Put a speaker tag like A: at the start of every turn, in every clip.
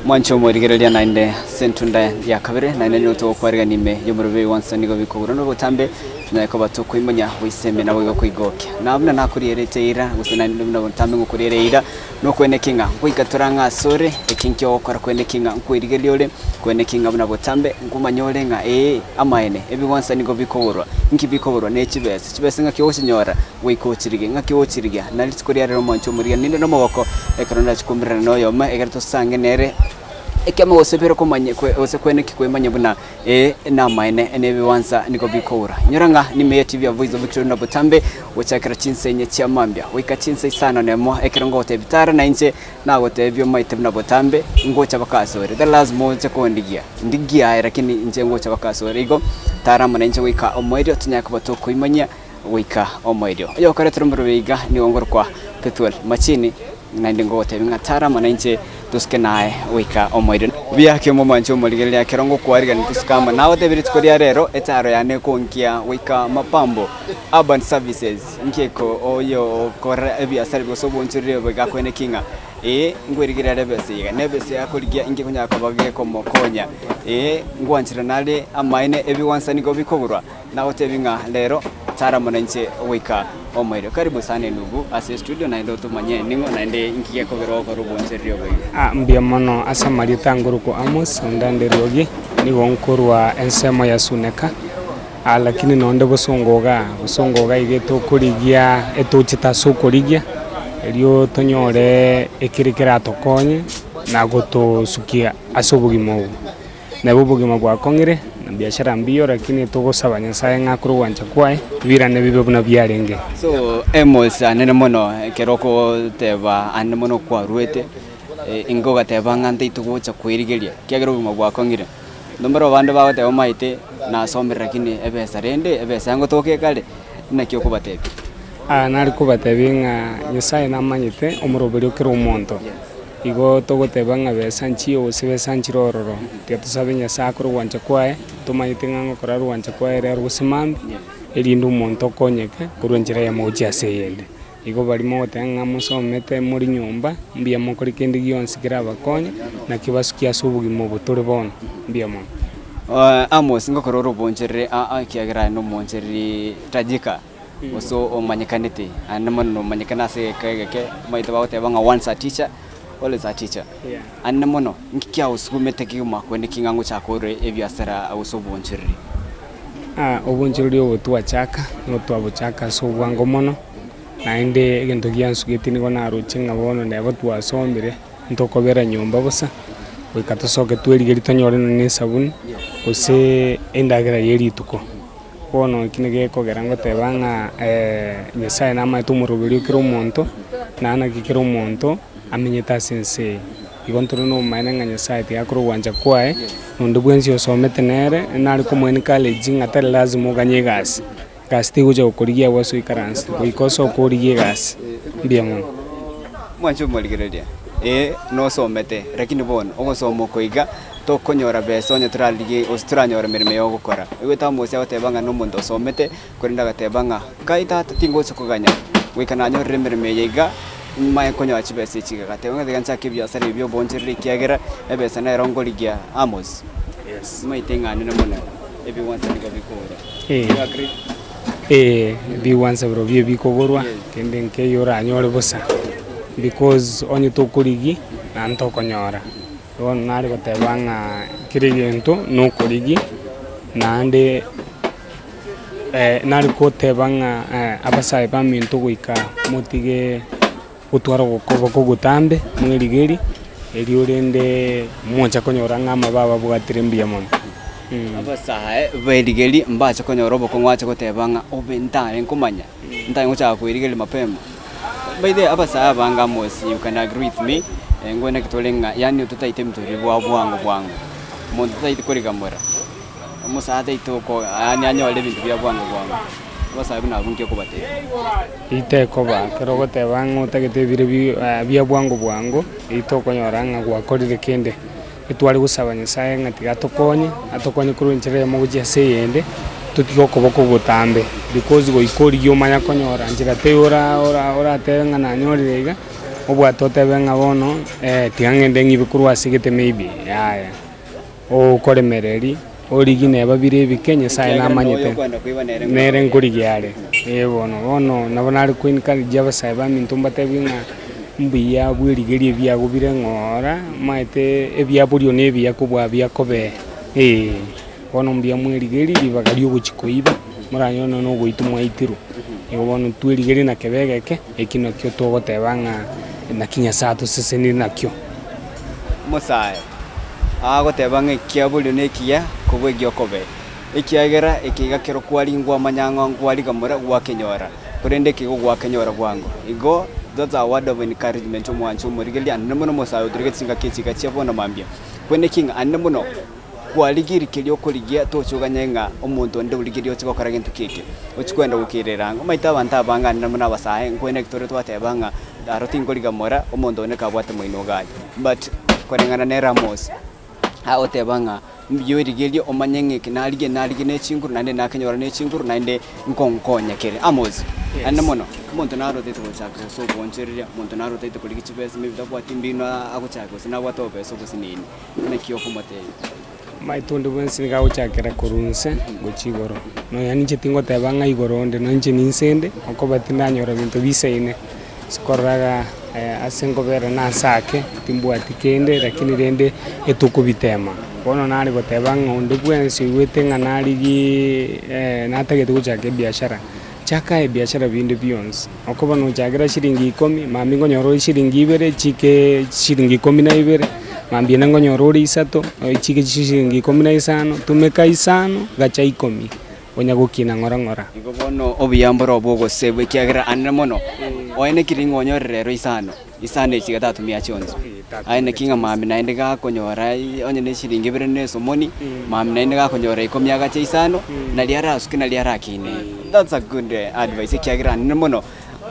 A: Mwanche omorigereria naende ase entunda ya kabere, naende nigo togokwarigania ime y'omorobio oyo nigo bikogurwa nobotambe, tonyare koba tokoimonya goisemia naboigo koigokia. Na buna nakorierete eira, gose naende buna botambe ngokoriera eira, Nokweneki ng'a ngoika tore ang'e asore, eki nkio ogokora kweneki ng'a nkwerigeria ore, kweneki ng'a buna botambe nkomanya ore ng'a ee, amaene, ebigwansa nigo bikogorwa. Inki bikogorwa? Ne chibesa. Chibesa ng'aki ogochinyora? Goika ochirigie. Ng'aki ogochirigia? Na rituko ria rero omwancho omorigia ninde nomogoko, ekero ndache koumerana noyomo, ekero tosange nere, ekiama gose bere komanya gose kweneki kwemanya buna Ee, namaene, nebiwansa nigo bikoura. Inyora ng'a nime ye TV ya Voice of Victory na botambe gochakera chinsa inye chia mambia goika chinsa isano nemo ekero ngogotebia tara na inche nagotebia omaete buna botambe ngocha baka asore. Tari lazima oche kondigia, ndigie aye lakini inche ngocha baka asore. Igo tara amo nainche goika omoerio tonyare koba tokoimanyia goika omoerio. Oyokoretera omorwebe iga nigo ngorokwa Pethuel Machini. Naende ngogotebia ng'a tara amo nainche tosuke naye goika omoerio. Buya ki omomwanche omorigereria ekero ngokwarigania tosuke amo naye otebie rituko ria rero etaro yane ekonkia goika mapambo Urban Services inki eko oyo okora ebiasara gose obonchoreri obo iga akoeneki ng'a ee nkwerigereria are ebesa iga na ebesa yakorigia inki ekonyara koba gekomokonya ee ngwancherana are amaene ebigwansa nigo bikogorwa. Nagotebi ng'a rero tara amo nainche goika omoerio. Karibu sana endugu ase estudio naende otomanye ning'o naende inki gekogera ogokora obonchereri obo iga.
B: Ah, mbuya mono ase amarieta ngorokwa Amos Ondande Riogi, nigo nkorwa ensemo ya Suneka, ah, lakini nonde bosongo igaa, bosongo iga iga etokorigia etochete ase okorigia, erio tonyore ekere keratokonye na gotosukia ase obogima obo. Nabo obogima bwakong'ire, na biashara mbiyo, lakini togosaba Nyasae ng'a akore ogwancha kwaye, ebirane bibe buna biarenge.
A: So Amos anene mono ekero okoteba anene mono kwaruete, inga ogateba ng'a ntaito gocha kwerigeria, ekiagera obogima bwakong'ire. Nomoro abande bagoteba omanyete nasomire lakini ebesa rende, ebesa ngotoka ekare, naki okobatebia?
B: Aa nare kobatebia ng'a Nyasaye namanyete omoroberio o kera omonto. Igo togoteba ng'a besa nchiyo gose besa nchire ororo, tiga tosabe Nyasae akore ogwancha kwaye, tomanyete ng'a ngokora are ogwancha kwaye ere gose mambia, erinde omonto okonyeke korwa enchera eyemo gochia ase eyende. Igo baria mogoteba ng'a mosomete more nyomba, mbuya mokore kende gionsi kerabakonye, naki basukie ase obogima obo tore bono, mbuya mono.
A: Amos, ngokora ore oboncherere aa ekiagera aye nomonchereri tajika. Gose omanyekanete, naende mono nomanyekane ase egeka egeke, omanyete bagoteba ng'a once a teacher, always a teacher. Naende mono, nki kiagosugumete kegima korende ki ng'a ngochaka ore ebiasara gose obonchoreri?
B: Obonchoreri obo twachaka, nigo twabochaka ase obwango mono, naende egento giansugetie nigo naroche ng'a bono neba twasomire, ntokobera nyomba bosa, goika tosoke twerigerie tonyore nonye na esabuni, gose endagera ya rituko. Bono eki nigo gekogera ngoteba ng'a Nyasae namaete omoroberio o kera omonto, na naki kera omonto amenyete ase ense eye. Igo ntore nobomaene ng'a Nyasae tiga akore ogwancha kwaye, na onde bwensi osomete nere, nare komo encourage ng'a tari lazima oganye egasi, egasi tegocha gokorigia abwo ase oikaransete, goika osoke origie egasi. Mbuya mono.
A: Mwanche omorigereria, ee nosomete, lakini bono ogosoma oko iga Tokonyora besa onye torarigie gose toranyore emeremo eye ogokora. Oigwete Amosi agoteba ng'a nomonto osomete, korende agateba ng'a, Kai tata, tingocha koganya goika nanyorire emeremo eye iga, nimanye konyora chibesa echi iga. Agateba ng'a tiga nchake ebiasara ebi bi'oboonchereri ekiagera ebesa nero nkorigia. Amos, nimaete ng'a nene mono ebigwansa nigo bikogorwa. You agree?
B: Ee, ebigwansa birobio ebikogorwa, kende nkeiyo oranyore bosa, because onye tokorigia, naende tokonyora. Bono nare goteba ng'a kera egento nokorigia, naende nare goteba ng'a abasae baminto goika motige gotwara ogokoboko ogotambe mwerigerie, erio rende mocha konyora ng'a amabe ababwatire mbuya mono.
A: Abasae berigerie mbache konyora obokong'u ache goteba ng'a obe ntare nkomanya, ntare gochaka kwerigeria mapema. By the way, abasae abange Amos, you can agree with me, ngwene naki tore ng'a yaani totaete ebinto biria bwa bwango bwango. Omonto taeti korigamora, omosae taeti oko yaani anyore ebinto bia bwango bwango. Abasae buna abwo nki okobatebia?
B: Eyio tekoba, ekero ogoteba ng'a otagete ebire bi bia bwango bwango, eyio tokonyora ng'a gwakorire kende. Etware gosaba Nyasae ng'a tiga atokonye, atokonye korwa enchera eyemo gochia ase eyende, totige okoboko ogotambe, because goika origie omanye konyora nchera teiyo ora ora oratebe ng'a nanyorire iga, Obwate otebe ng'a bono tiga ng'ende ng'ibe korwa ase egete maybe, yaya. Okoremereria, origie neba bire ebike, Nyasaye
A: Ekiagera noyo
B: namanyete,
A: okwenda koiba nere
B: nere
A: nkorigia are.
B: nkorigia are. Ee bono, bono nabo nare ko encourage abasae baminto mbatebie ng'a mbuya bwerigerie ebiago bire ng'ora, omanyete ebiaborio na ebiya kobua biakobee, eh. Bono mbuya mwerigerie ribaga riogochia koiba, moranyore nonya na ogoitwa mwaitirwe. Igo bono twerigerie na kebe egeke, eki nakio togoteba ng'a naki Nyasae atosesenirie nakio.
A: Omosae agoteba ng'a ekiaborio nekiya kobua egiokobee, ekiagera eke iga kero kwaringwa amanyang'o nkwarigamora gwakenyora, korende eke igo gwakenyora bwango. Igo that's a word of encouragement omwanchi omorigereria ande mono omosae otoregete chingaki echi iga chia bono mambia. Kwene ki ng'a ande mono Kwarigirie keria okorigia, tocha oganye ng'a omonto onde origerie oche gokora gento ki eke, ochie kwenda gokerera ang'e. Omanyete abanto abange ande buna abasae, nkoene tore twateba ng'a aro tinkoriga mora, omonto onde kabwate moino iga aye. But koreng'ana nere Amos, agoteba ng'a mbuya origerie omanye ng'a eke narigie narigie ne chinguru naende nakenyora ne chinguru naende nkonkonya kere. Amos, aende mono, omonto naro otaete gochaka gose oboonchoreria, omonto naro otaete korigia chibesa maybe tabwati mbinu agochaka gose nabwate obobesa obosinini. Naki okomotebia?
B: Omanyete onde bwensi nigo agochakera korwa inse gochia igoro. Nonya ninche tingoteba ng'a igoro onde, nonya inche ninse inde, okoba tindanyora binto bisaine, ase korora iga ase nkobera nase ake, timbwati kende lakini rende etokobitema. Bono nare goteba ng'a onde bwensi oigwete ng'a narigiiii natagete gochaka ebiashara, chaka ebiashara binde bionsi, okoba nochakera shilingi ikomi, mambia nkonyora ore shilingi ibere chike shilingi ikomi na ibere, mambia ende nkonyora ore isato, chike chishilingi ikomi na isano, tumeka isano gacha ikomi, onya gokina ng'ora ng'ora.
A: Igo bono obuya mboro bw'ogosebwa ekiagera anene mono, oenekire ng'a onyorire ero isano. Isano echi iga tatumia chionsi. Aye naki ng'a mambia naende gakonyora onye ne eshiringi ibere na esomoni, mambia naende gakonyora ikomi agache isano, naria arasuke naria arakine. That's a good advice ekiagera nene mono,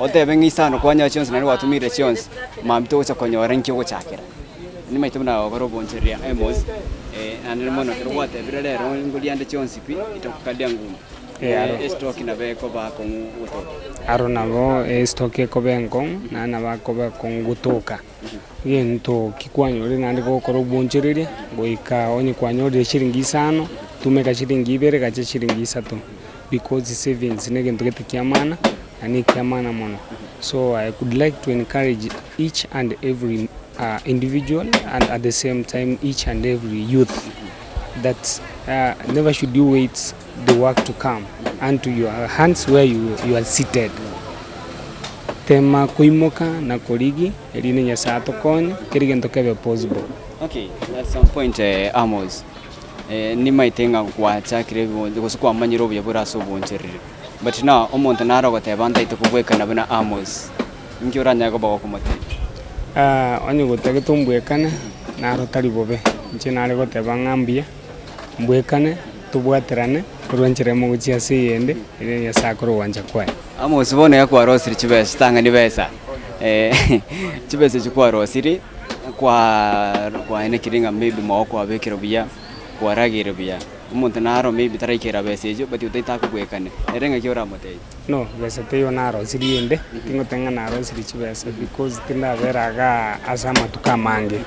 A: otebe ng'a isano kwanyora chionsi naende gwatumiire chionsi, mambia togocha konyora nki ogochakera. Nimaete buna gokora obonchereria Amos, naende mono ekero gwatebire rero ngoria ande chionsi pi, itakukalia ngumu. Estoki nabo ekoba akong'u gotoka.
B: Aro nabo estoki ekoba enkong'u, naende nabo akoba akong'u gotoka. Egento ki kwanyorire naende gokora obonchoreria, goika onye kwanyorire chiringi isano, tumeka chiringi ibere gacha chiringi isato, because savings na egento gete kia maana, na ne ekia maana mono. So I could like to encourage each and every individual and at the same time each and every youth that never should you wait the work to come unto your hands where you, you are seated. Tema koimoka na korigi, erinde Nyasae atokonye, kera egento kebe possible.
A: Okay, at some point eh, Amos, eh, nimaete ng'a gwachakire ebionsi gose kwamanyire obuya bore ase obonchereri. But now omonto nare ogoteba ntaete kobwekana buna Amos, inki oranyare koba gokomotebia?
B: Ah, onye gotagete ombwekane, naro tari bobe, inche nare goteba ng'a mbuya. Mbwekane, tobwaterane korwa enchera emo gochia ase eyende, erio Nyasae akore ogwancha kwaye.
A: Amos bono iga kwarosirie chibesa tang'ani besa chibesa echi kwarosirie kwa kwaenekirie ng'a maybe mogo kwabekire buya, kwarageire buya, omonto naro maybe taraikera besa echio but otaete akobwekane, ere ng'aki oramotebie?
B: No, besa teiyo narosirie ende, tingoteba ng'a narosirie chibesa because tindabera igaa ase amatuko amange.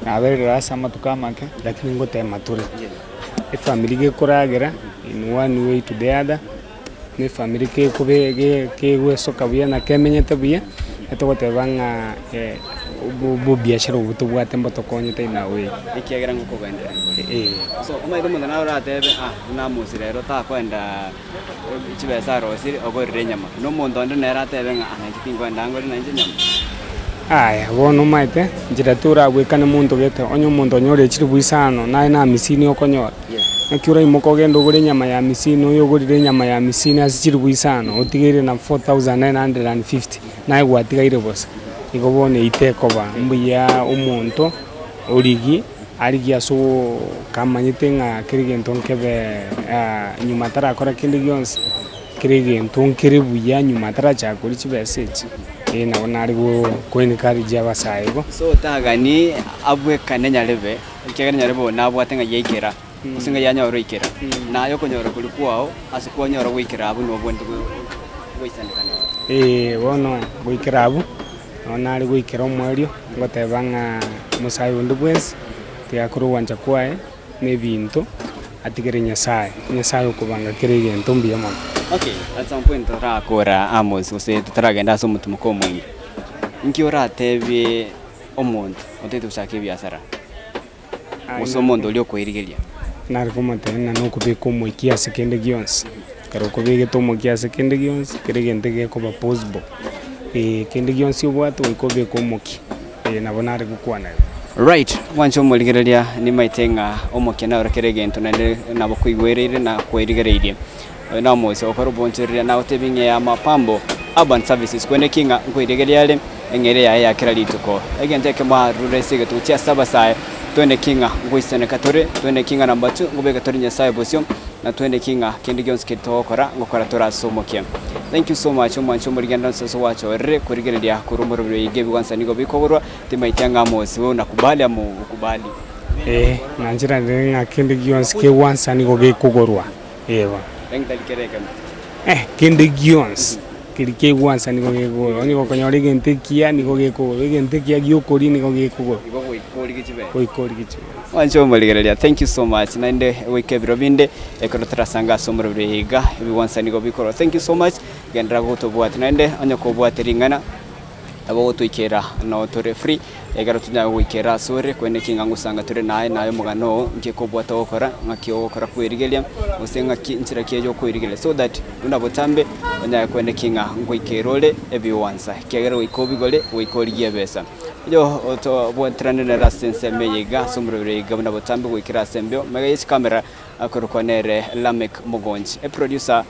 B: Naberire ase amatuko amake, lakini ngotema tore. Efamiri gekoragera in one way to the other, na efamiri kekobe ge kegwesoka buya na kemenyete buya, etogoteba ng'a obobiashara obwo tobwate mbotokonyete in a way.
A: Ekiagera ngokogenderera.
B: Eeh.
A: So omanyete omonto naro oratebe ah buna Amos rero takoenda chibesa arosirie ogorire enyama, na omonto onde nere atebe ng'a ah nainche tinkoenda ngore nainche enyama.
B: Aya, bono omanyete, nchera torabwekane monto gete, onye omonto onyorire chilifu isano, naye na amisini okonyora, naki oraimoke ogende ogore enyama ya amisini, oyo ogorire enyama ya amisini ase chilifu isano, otigaire na 4950, naye gwatigaire bosa. Igo bono eyio tekoba mbuya omonto origie. Arigie ase kamanyete ng'a kera egento nkebe nyuma atarakora kende gionsi, kera egento nkere buya nyuma atarachaka koria chibesa echi, eh nabo nare ko encourage abasae igo.
A: So tagani abwekane nyarebe, ekiagera nyarebe oyo nabwate ng'a yaikera, gose ng'a yanyora oikera, naye okonyora koria kwao ase kwanyora goikera abwo nobwenerete goisanekanera.
B: Eeh bono goikera abwo. Nonye nare goikera omoerio, ngoteba ng'a omosae onde bwensi, tiga akore ogwancha kwaye, na ebinto, atigere Nyasae, Nyasae okobanga kera egento mbuya mono.
A: Okay, at some point torakora Amos gose totaragenda ase omotimoko omoinge, inki oratebie omonto otagete gochaka ebiasara, gose omonto oria okoerigeria?
B: Nare komotebia ng'a nokobeka omokia ase kende gionsi, ekero okobegete omokia ase kende gionsi, kera egento gekoba possible, kende gionsi obwate goika obeke omokia, nabo nare gokwana igo.
A: Right, mwanche omorigereria nimaete ng'a omokia naro kera egento naende nabo koigwereire na kwerigereirie. Oyo namoise gokora obonchoreria nagotebie ng'a ya mapambo Urban Services kwene ki ng'a nkoirigereria are eng'eria yaye ya kera rituko. Egento ekemo arure ase egetuko chia ase abasae twene ki ng'a ngoisaneka tore, twene ki ng'a number two ngobeka tore Nyasae bosio, na twene ki ng'a kende gionsi keri togokora ngokora tore ase omokia. Thank you so much omwanche omorigendo onsi ase gwachorire korigereria korwa omorobio oiga ebigwansa nigo bikogorwa Timaiti ang'a Amosi, wewe unakubali ama hukubali?
B: Ee, nancherane ng'a kende gionsi kegwansa nigo gekogorwa, eeh.
A: Lakini tari kera ekemo.
B: Eh, kende gionsi keria kegwansa nigo gekogorwa, onye gokonyora egento ekiya nigo gekogorwa, egento ekiya giokoria nigo gekogorwa.
A: Igo goika origie chibesa.
B: Goika origie chibesa.
A: Mwanche omorigereria, thank you so much, naende goika ebiro binde ekero torasange ase omorobio oyo iga, ebigwansa nigo bikorwa. Thank you so much, genderera gotobwatia naende onye kobwate ring'ana. Nabo gotoikera nao tore free, ekero tonyare goikera asore, korende naki ng'a ngosanga tore naye, naye omogano oo, nki kobwate ogokora, ng'aki ogokora kwerigeria, gose ng'aki nchera ki eye okoerigeria so that buna botambe onyare koeneki ng'a ngoikera ore ebiwansa, ekiagera goika obigore, goika origie ebesa. Oyo otobwaterane nere ase ensemo eye iga, ase omoroberi oyo iga buna botambe goikera ase embeo, magega ye chikamera akorokwa nere Lameck Mogonchi, eproducer.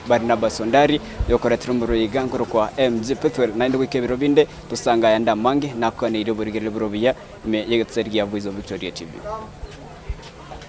A: Barnabas Ondari, oyokoretera omorwoti iga nkorokwa MG Pethuel, naende goika ebiro binde tosange ayande amange, nakoganeirie oborigereria bore obuya ime y'egetuseri gia Voice of Victoria TV.